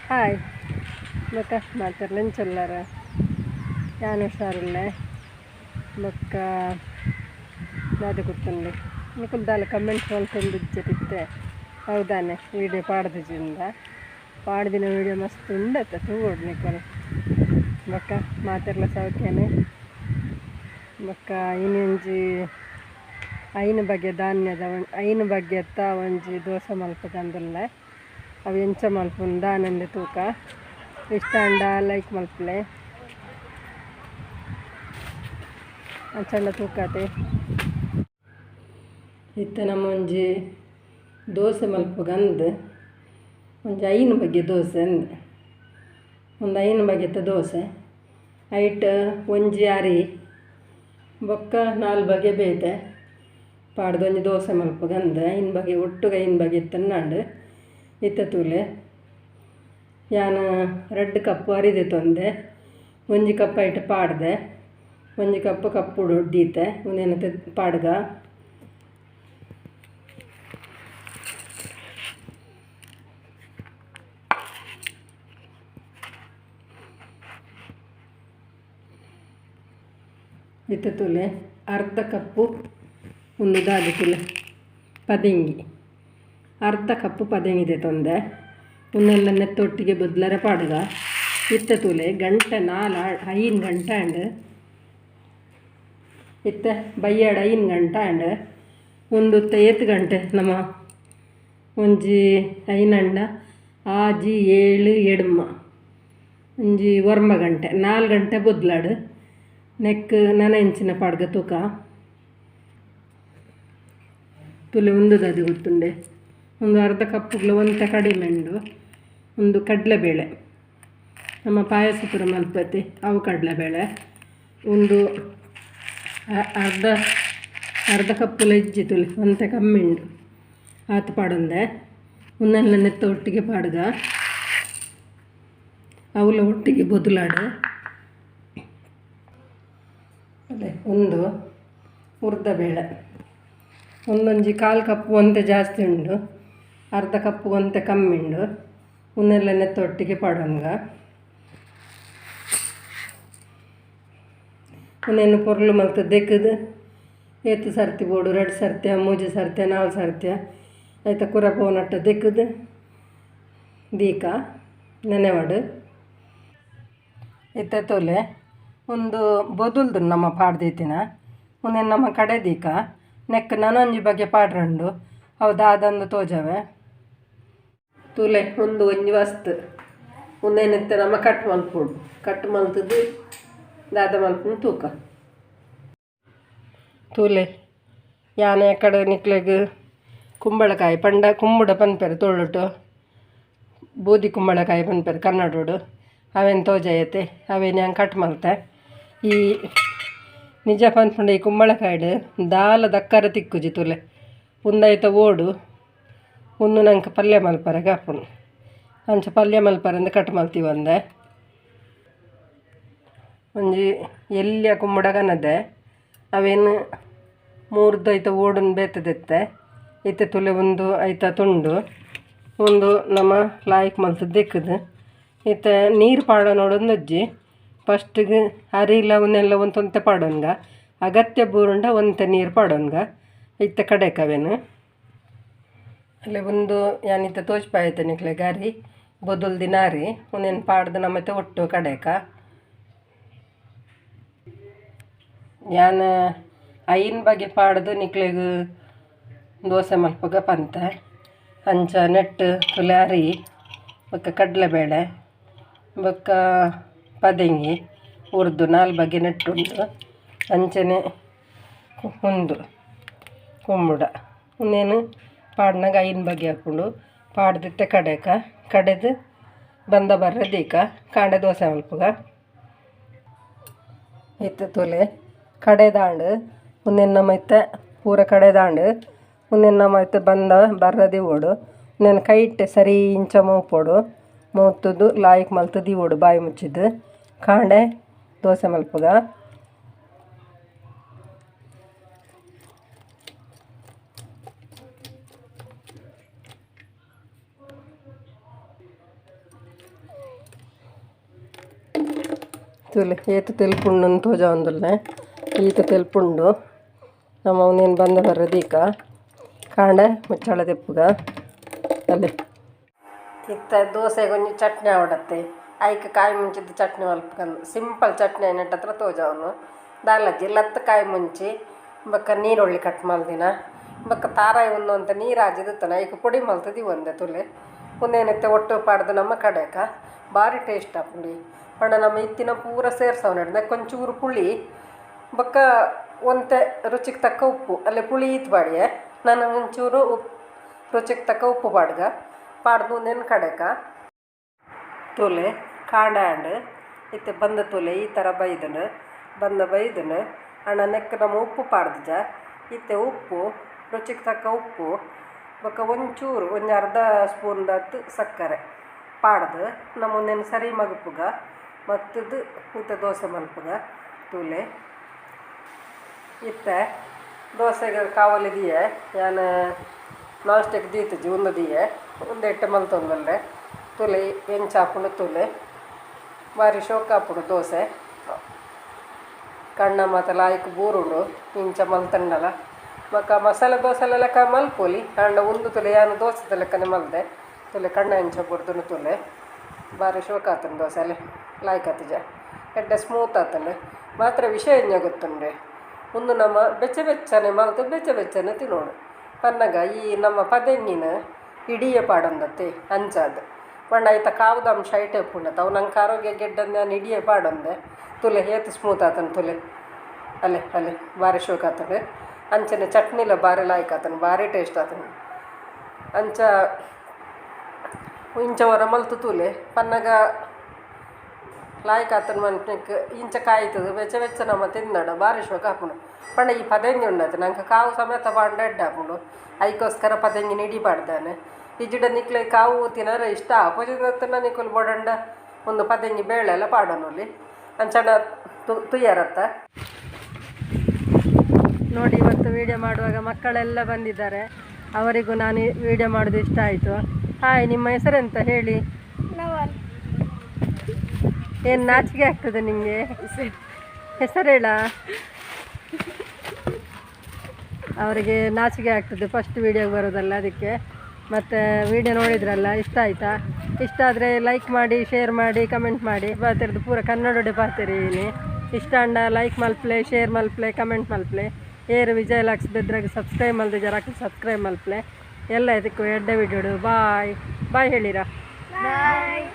Hi ಬೊಕ್ಕ ಮಾತೆರ್ಲ ಎಂಚೊಲ್ಲಾರ ಯಾನ್ ಹುಷಾರಿಲ್ಲೆ ಬೊಕ್ಕ ದಾದ ಗೊತ್ತುಂಡು ನಿಕುಲು ದಾಲ ಕಮೆಂಟ್ ಮಲ್ತೊಂದಿಜ್ಜೆರಿತ್ತೆ ಹೌದಾನೆ ವೀಡಿಯೋ ಪಾಡ್ದಿಜಿಂದ ಪಾಡ್ದಿನ ವೀಡಿಯೋ ಮಸ್ತ್ ಉಂಡತ್ತ ತೂವೊಡು ನಿಕುಲು ಬೊಕ್ಕ ಮಾತೆರ್ಲ ಸೌಖ್ಯನೆ ಬೊಕ್ಕ ಇನಿ ಒಂಜಿ ಐನ್ ಬಗೆ ಧಾನ್ಯದ ಐನ್ ಬಗೆತ್ತ ಒಂಜಿ ದೋಸೆ ಮಲ್ಪುಗಂದುಲ್ಲೆ ಅವು ಎಂಚ ಮಲ್ಪುನು ದಾನೆಂದ್ ತೂಕ ಇಷ್ಟ ಆಂಡ ಲೈಕ್ ಮಲ್ಪುಲೆ ಅಂಚಂಡ ತೂಕಾತೆ. ಇತ್ತೆ ನಮ್ಮ ಒಂಜಿ ದೋಸೆ ಮಲ್ಪುಗಂದ್ ಒಂಜಿ ಐನ್ ಬಗೆ ದೋಸೆ ಅಂದ್ ಒಂದು ಐನ್ ಬಗೆತ ದೋಸೆ ಐಟ್ ಒಂಜಿ ಅರಿ ಬೊಕ್ಕ ನಾಲ್ ಬಗೆ ಬೇತೆ ಪಾಡ್ದ್ ಒಂಜಿ ದೋಸೆ ಮಲ್ಪುಗಂದ್ ಐನ್ ಬಗೆ ಒಟ್ಟುಗು ಐನ್ ಬಗೆ ಇತ್ತುಂಡು ಇತ್ತೆ ತೂಲೆ ಯಾನ್ ರಡ್ಡ್ ಕಪ್ ಅರಿ ದೆತೊಂದೆ ಒಂಜಿ ಕಪ್ ಐಟ್ ಪಾಡ್ದೆ ಒಂಜಿ ಕಪ್ ಕಪ್ಪುಡು ದೀತೆ ಉಂದೆನ್ ಪಾಡ್ಗ ಇತ್ತೆ ತೂಲೆ ಅರ್ಧ ಕಪ್ಪು ಉಂದು ದಾದ ತೂಲೆ ಪದೆಂಗಿ ಅರ್ಧ ಕಪ್ಪು ಪದೆಂಗಿ ದೆತೊಂದೆ ಉಂದೆಲ್ಲ ನೆತ್ತೊಟ್ಟಿಗೆ ಬದ್ಲರೆ ಪಾಡ್ಗ ಇತ್ತೆ ತೂಲೆ ಗಂಟೆ ನಾಲ್ ಐನ್ ಗಂಟೆ ಆಂಡ್ ಇತ್ತೆ ಬಯ್ಯಡ್ ಐನ್ ಗಂಟೆ ಆಂಡ್ ಉಂದು ಏತ್ ಗಂಟೆ ನಮ ಒಂಜಿ ಐನಂಡ ಆಜಿ ಏಳು ಎಡ್ಮ ಒಂಜಿ ಒರ್ಂಬ ಗಂಟೆ 4 ಗಂಟೆ ಬೊದ್ಲಾಡ್ ನೆಕ್ ನನ ಇಂಚಿನ ಪಾಡ್ಗ ತೂಕ ತುಲೆ ಉಂದುದಾದ ಗೊತ್ತುಂಡೆ ಒಂದು ಅರ್ಧ ಕಪ್ಪುಗ್ಲ ಒಂತೆ ಕಡಿಮೆ ಉಂಡು ಒಂದು ಕಡಲೆಬೇಳೆ ನಮ್ಮ ಪಾಯಸ ಪೂರ ಮಲ್ಪತಿ ಅವು ಕಡಲೆಬೇಳೆ ಒಂದು ಅರ್ಧ ಅರ್ಧ ಕಪ್ಪುಲ ಇಜ್ಜಿ ತುಲೆ ಒಂತೆ ಕಮ್ಮಿ ಉಂಡು ಆತು ಪಾಡೊಂದೆ ಉಂದೆಲ್ಲ ನೆತ್ತ ಒಟ್ಟಿಗೆ ಪಾಡ್ಗ ಅವುಲ ಒಟ್ಟಿಗೆ ಬೊದುಲಾಡು ಅದೇ ಒಂದು ಉರ್ದ ಬೇಳೆ ಒಂದೊಂಜಿ ಕಾಲು ಕಪ್ಪು ಒಂತೆ ಜಾಸ್ತಿ ಉಂಡು ಅರ್ಧ ಕಪ್ಪು ಒಂತೆ ಕಮ್ಮಿ ಉಂಡು ಉಂದೆಲ್ಲ ನೆತ್ತ ಒಟ್ಟಿಗೆ ಪಾಡೊನ್ಗ ಉಂದೆನ್ ಪೊರ್ಲು ಮಲ್ತ್ ದೆಕ್ಕ್ದ್ ಏತ್ ಸರ್ತಿ ಬೋಡು ರಡ್ಡ್ ಸರ್ತಿ ಮೂಜಿ ಸರ್ತಿ ನಾಲ್ ಸರ್ತಿ ಐತ ಕುರ ಪೋನಟ್ಟ ದೆಕ್ಕ್ದ್ ದೀಕ ನೆನೆವಡ್ ಇತ್ತೆ ತೂಲೆ ಉಂದು ಬೊದುಲ್ದು ನಮ ಪಾಡ್ದೀತಿನ ಉಂದೆನ್ ನಮ ಕಡೆ ದೀಕ ನೆಕ್ ನನೊಂಜಿ ಬಗೆ ಪಾಡ್ರಂಡು ಅವು ದಾದಂದು ತೋಜವೆ ತೂಲೆ ಉಂದು ಒಂಜಿ ವಸ್ತು ಉಂದೆನ್ ಇತ್ತೆ ನಮ ಕಟ್ ಮಲ್ಪೊಡು ಕಟ್ ಮಲ್ತುದು ದಾದ ಮಲ್ಪುನು ತೂಕ ತೂಲೆ ಯಾನೆ ಕಡೆ ನಿಕ್ಲೆಗ್ ಕುಂಬಳಕಾಯಿ ಪಂಡ ಕುಂಬುಡ ಪನ್ಪೆರ್ ತುಳುಟು ಬೂದಿ ಕುಂಬಳಕಾಯಿ ಪನ್ಪೆರ್ ಕನ್ನಡೊಡು ಅವೆನ್ ತೋಜಾಯತೆ ಅವೆನ್ ಯಾನ್ ಕಟ್ ಮಲ್ತೆ ಈ ನಿಜ ಪನ್ಪುಂಡ ಈ ಕುಂಬಳಕಾಯಿಡ್ ದಾಲ ದಕ್ಕರೆ ತಿಕ್ಕುಜಿ ತೂಲೆ ಉಂದೈತ ಓಡು ಉಂದು ನಂಕ್ ಪಲ್ಯ ಮಲ್ಪರೆಗ್ ಆಪುಂಡು ಅಂಚ ಪಲ್ಯ ಮಲ್ಪರೆಂದ್ ಕಟ್ ಮಲ್ತಿವಂದೆ ಒಂಜಿ ಎಲ್ಯ ಕುಂಬುಡ ಕನದೆ ಅವೆನ್ ಮೂರ್ದು ಐತ ಓಡುನ್ ಬೇತೆ ದೆತ್ತೆ ಇತ್ತೆ ತೂಲೆ ಉಂದು ಐತ ತುಂಡು ಉಂದು ನಮ ಲಾಯ್ಕ್ ಮಲ್ತ್ ದೆಕ್ಕುದು ಇತ್ತೆ ನೀರು ಪಾಡೊನೊಡೊಂದೊಜ್ಜಿ ಫಸ್ಟ್ಗ್ ಅರಿಲ ಉಂದೆಲ್ಲ ಒಂತೊಂತೆ ಪಾಡೊನ್ಗ ಅಗತ್ಯ ಬೂರುಂಡ ಒಂತೆ ನೀರು ಪಾಡೊನ್ಗ ಇತ್ತೆ ಕಡೆಕ್ ಅವೆನ್ ಅಲ್ಲೆ ಉಂದು ಯಾನ್ ಇತ್ತೆ ತೋಜ್ಪಾಯತೆ ನಿಕ್ಲೆಗ್ ಅರಿ ಬೊದುಲ್ದಿನ ಅರಿ ಉಂದೆನ್ ಪಾಡ್ದ್ ನಮ ಇತ್ತೆ ಒಟ್ಟು ಕಡೆಕ ಯಾನ್ ಐನ್ ಬಗೆ ಪಾಡ್ದ್ ನಿಕ್ಲೆಗ್ ದೋಸೆ ಮಲ್ಪುಗ ಪಂತೆ ಅಂಚ ನೆಟ್ ತುಲೆ ಅರಿ ಬೊಕ್ಕ ಕಡಲೆಬೇಳೆ ಬೊಕ್ಕ ಪದೆಂಗಿ ಉರ್ದು ನಾಲ್ ಬಗೆ ನೆಟ್ಟುಂಡು ಅಂಚನೆ ಉಂದು ಕುಂಬುಡ ಉಂದೆನ್ ಪಾಡ್ನಗ ಐನ್ ಬಗೆ ಆಪುಂಡು ಪಾಡ್ದಿತ್ತೆ ಕಡೆಕ ಕಡೆದು ಬಂದ ಬರ್ರೆ ದೀಕ ಕಾಂಡೆ ದೋಸೆ ಮಲ್ಪುಗ ಇತ್ತೆ ತೂಲೆ ಕಡೆದಾಂಡ್ ಉಂದೆನ್ ನಮ ಇತ್ತೆ ಪೂರ ಕಡೆದಾಂಡ್ ಉಂದೆನ್ ನಮ ಇತ್ತೆ ಬಂದ ಬರ್ರೆ ದೀವೊಡು ಉಂದೆನ್ ಕೈಟ್ ಸರಿ ಇಂಚ ಮೋಪೊಡು ಮೋತುದು ಲಾಯ್ಕ್ ಮಲ್ತ್ ದೀವೊಡು ಬಾಯಿ ಮುಚ್ಚಿದ್ ಕಾಂಡೆ ದೋಸೆ ಮಲ್ಪುಗ. ತೂಲೆ ಏತ್ ತೆಲ್ಪುಂಡು ತೋಜಾವೊಂದುಲ್ಲೆ. ಈತ ತೆಲ್ಪುಂಡು. ನಮ್ಮ ಉಂದೆನ್ ಬಂದ ಬರ್ರೆ ದೀಕ ಕಾಂಡೆ ಮುಚ್ಚಳ ದೆಪ್ಪುಗ ಅಲ್ಲೇ. ಇತ್ತೆ ದೋಸೆಗೆ ಒಂಜಿ ಚಟ್ನಿ ಆವಡತ್ತೆ. ಐಕ್ ಕಾಯಿ ಮುಂಚಿದ ಚಟ್ನಿ ಮಲ್ಪುಗಂದ್ ಸಿಂಪಲ್ ಚಟ್ನಿ ಐನೆಟ್ ಹತ್ರ ತೋಜಾವುನು. ದಾಲಜ್ಜಿ ಲತ್ತ್ ಕಾಯಿ ಮುಂಚಿ ಬೊಕ್ಕ ನೀರುಳ್ಳಿ ಕಟ್ ಮಲ್ದಿನ ಬೊಕ್ಕ ತಾರಾಯಿ ಉಂದು ಅಂತ ನೀರು ಆಜಿದಿತ್ತನ ಐಕ್ ಪೊಡಿ ಮಲ್ತ್ ದೀವೊಂದೆ ತೂಲೆ. ಉಂದೇನಿತ್ತೆ ಒಟ್ಟು ಪಾಡ್ದ್ ನಮ್ಮ ಕಡೆಕ ಬಾರಿ ಟೇಸ್ಟ್ ಆಪುಂಡು. ಪಂಡ ನಮ್ಮ ಇತ್ತಿನ ಪೂರ ಸೇರ್ಸವನಡ್ದ ಕೊಂಚೂರು ಪುಳಿ ಬೊಕ್ಕ ಒಂತೆ ರುಚಿಗೆ ತಕ್ಕ ಉಪ್ಪು. ಅಲ್ಲೇ ಪುಳಿ ಈತ್ ಬಾಡಿಯೆ ನನ ಒಂಚೂರು ಉಪ್ಪು ರುಚಿಗೆ ತಕ್ಕ ಉಪ್ಪು ಪಾಡ್ಗ ಪಾಡ್ದು ಉಂದೆನ್ ಕಡೆಕ. ತೂಲೆ ಕಾಂಡೆ ಆಂಡ್. ಇತ್ತೆ ಬಂದ ತೂಲೆ ಈ ಥರ ಬೈದ್ಂಡ್. ಬಂದ ಬೈದ್ಂಡ್. ಆಂಡ ನೆಕ್ಕ್ ನಮ ಉಪ್ಪು ಪಾಡ್ದಿಜ. ಇತ್ತೆ ಉಪ್ಪು ರುಚಿಗೆ ತಕ್ಕ ಉಪ್ಪು ಬೊಕ್ಕ ಒಂಚೂರು ಒಂಜಿ ಅರ್ಧ ಸ್ಪೂನ್ದಾತ್ ಸಕ್ಕರೆ ಪಾಡ್ದ್ ನಮ ಉಂದೆನ್ ಸರಿ ಮಗುಪುಗ ಮಗ್ತ್‌ದ್ ಇತ್ತೆ ದೋಸೆ ಮಲ್ಪುಗ ತೂಲೆ. ಇತ್ತೆ ದೋಸೆಗ್ ಕಾವಲಿ ದೀಯೆ ಯಾನ್ ನಾನ್ ಸ್ಟಿಕ್ ದೀತಿಜಿ ಉಂದು ದೀಯೆ ಉಂದೆಟ್ ಮಲ್ತೊಂದುಲ್ಲೆ. ತೂಲೆ ಎಂಚ ಆಪುಂಡು ತೂಲೆ. ಬಾರಿ ಶೋಕು ಆಪುಂಡು ದೋಸೆ. ಕಣ್ಣ ಮಾತ ಲಾಯ್ಕ್ ಬೂರುಂಡು ಇಂಚ ಮಲ್ತುಂಡಲ. ಬೊಕ್ಕ ಮಸಾಲೆ ದೋಸೆ ಲೆಕ್ಕ ಮಲ್ಪೊಲಿ ಆಂಡ ಉಂದು ತೂಲೆ ಯಾನ್ ದೋಸೆದ ಲೆಕ್ಕನೆ ಮಲ್ದೆ. ತೂಲೆ ಕಣ್ಣ ಎಂಚ ಬುರ್ದುಂಡು ತೂಲೆ. ಬಾರಿ ಶೋಕು ಆತುಂಡು ದೋಸೆ ಅಲೆ ಲಾಯ್ಕ್ ಆತುಜ ಎಡ್ಡೆ ಸ್ಮೂತ್ ಆತುಂಡು. ಮಾತ್ರ ವಿಷಯ ಎಂಚ ಗೊತ್ತುಂಡೆ ಉಂದು ನಮ ಬೆಚ್ಚ ಬೆಚ್ಚನೆ ಮಲ್ತ್ ಬೆಚ್ಚ ಬೆಚ್ಚನೆ ತಿನೊಡು. ಪನ್ನಗ ಈ ನಮ್ಮ ಪದೆಂಗಿನ ಇಡಿಯೇ ಪಾಡೊಂದತ್ತೆ ಅಂಚಾದ್ ಪಂಡ ಐತ ಕಾವುದ ಅಂಶ ಐಟೆ ಉಪ್ಪುಂಡತ್ತ ಅವು ನಂಕ್ ಆರೋಗ್ಯಗ್ ಎಡ್ಡೆ ಯಾನ್ ಇಡಿಯೇ ಪಾಡೊಂದೆ. ತೂಲೆ ಏತ್ ಸ್ಮೂತ್ ಆತುಂಡು ತೂಲೆ. ಅಲೆ ಅಲೆ ಬಾರಿ ಶೋಕು ಆತುಂಡು. ಅಂಚನೆ ಚಟ್ನಿಲ ಬಾರಿ ಲಾಯ್ಕ್ ಆತುಂಡು ಬಾರಿ ಟೇಸ್ಟ್ ಆತುಂಡು. ಅಂಚ ಇಂಚ ಒರ ಮಲ್ತ್ ತೂಲೆ ಪನ್ನಗ ಲಾಯ್ಕ್ ಆತುಂಡು ಮನ್ಪುನೆಕ್ ಇಂಚ ಕಾಯ್ತುದು ಬೆಚ್ಚ ಬೆಚ್ಚ ನಮ ತಿಂದಡ ಬಾರಿ ಶೋಕು ಆಪುಂಡು. ಪಂಡ ಈ ಪದೆಂಗಿ ಉಂಡತೆ ನಂಕ್ ಕಾವು ಸಮೇತ ಪಾಡ್ಂಡ ಎಡ್ಡೆ ಆಪುಂಡು. ಐಕೋಸ್ಕರ ಪದೆಂಗಿನ ಇಡಿ ಪಾಡ್ದಾನೆ. ಇಜ್ಜಿಡ ನಿಕ್ಲೆಗ್ ಕಾವು ತಿನರೆ ಇಷ್ಟ ಆಪುಜಿ ನಿಕುಲು ಬೋಡಂಡ ಉಂದು ಪದೆಂಗಿ ಬೇಳೆ ಎಲ್ಲ ಪಾಡೊನೊಲಿ. ಅಂಚನ ತುಯ್ಯರತ್ತ. ನೋಡಿ ಇವತ್ತು ವಿಡಿಯೋ ಮಾಡುವಾಗ ಮಕ್ಕಳೆಲ್ಲ ಬಂದಿದ್ದಾರೆ. ಅವರಿಗೂ ನಾನು ವಿಡಿಯೋ ಮಾಡೋದು ಇಷ್ಟ ಆಯಿತು. ಹಾಯ್, ನಿಮ್ಮ ಹೆಸರೆಂತ ಹೇಳಿ? ಏನು ನಾಚಿಕೆ ಆಗ್ತದೆ ನಿಮಗೆ? ಹೆಸರು ಹೇಳ. ಅವರಿಗೆ ನಾಚಿಕೆ ಆಗ್ತದೆ ಫಸ್ಟ್ ವಿಡಿಯೋಗೆ ಬರೋದಲ್ಲ ಅದಕ್ಕೆ. ಮತ್ತು ವಿಡಿಯೋ ನೋಡಿದ್ರಲ್ಲ, ಇಷ್ಟ ಆಯಿತಾ? ಇಷ್ಟ ಆದರೆ ಲೈಕ್ ಮಾಡಿ, ಶೇರ್ ಮಾಡಿ, ಕಮೆಂಟ್ ಮಾಡಿ. ಪಾತೆರ್ದು ಪೂರ ಕನ್ನಡೋಡೆ ಪಾತೆರಿ ಇನಿ. ಇಷ್ಟ ಅಂಡ ಲೈಕ್ ಮಲ್ಪ್ಲೆ, ಶೇರ್ ಮಲ್ಪ್ಲೆ, ಕಮೆಂಟ್ ಮಲ್ಪ್ಲೆ. ಏರು ವಿಜಯ್ ಲಾಕ್ಸ್ ಬೆದ್ರಾಗ ಸಬ್ಸ್ಕ್ರೈಬ್ ಮಲ್ದಿಜಾರ ಸಬ್ಸ್ಕ್ರೈಬ್ ಮಲ್ಪ್ಲೆ. ಎಲ್ಲ ಇದಕ್ಕೂ ಎಡ್ಡೆ ವಿಡಿಯೋಡು. ಬಾಯ್ ಬಾಯ್ ಹೇಳಿರಾ. ಬಾಯ್.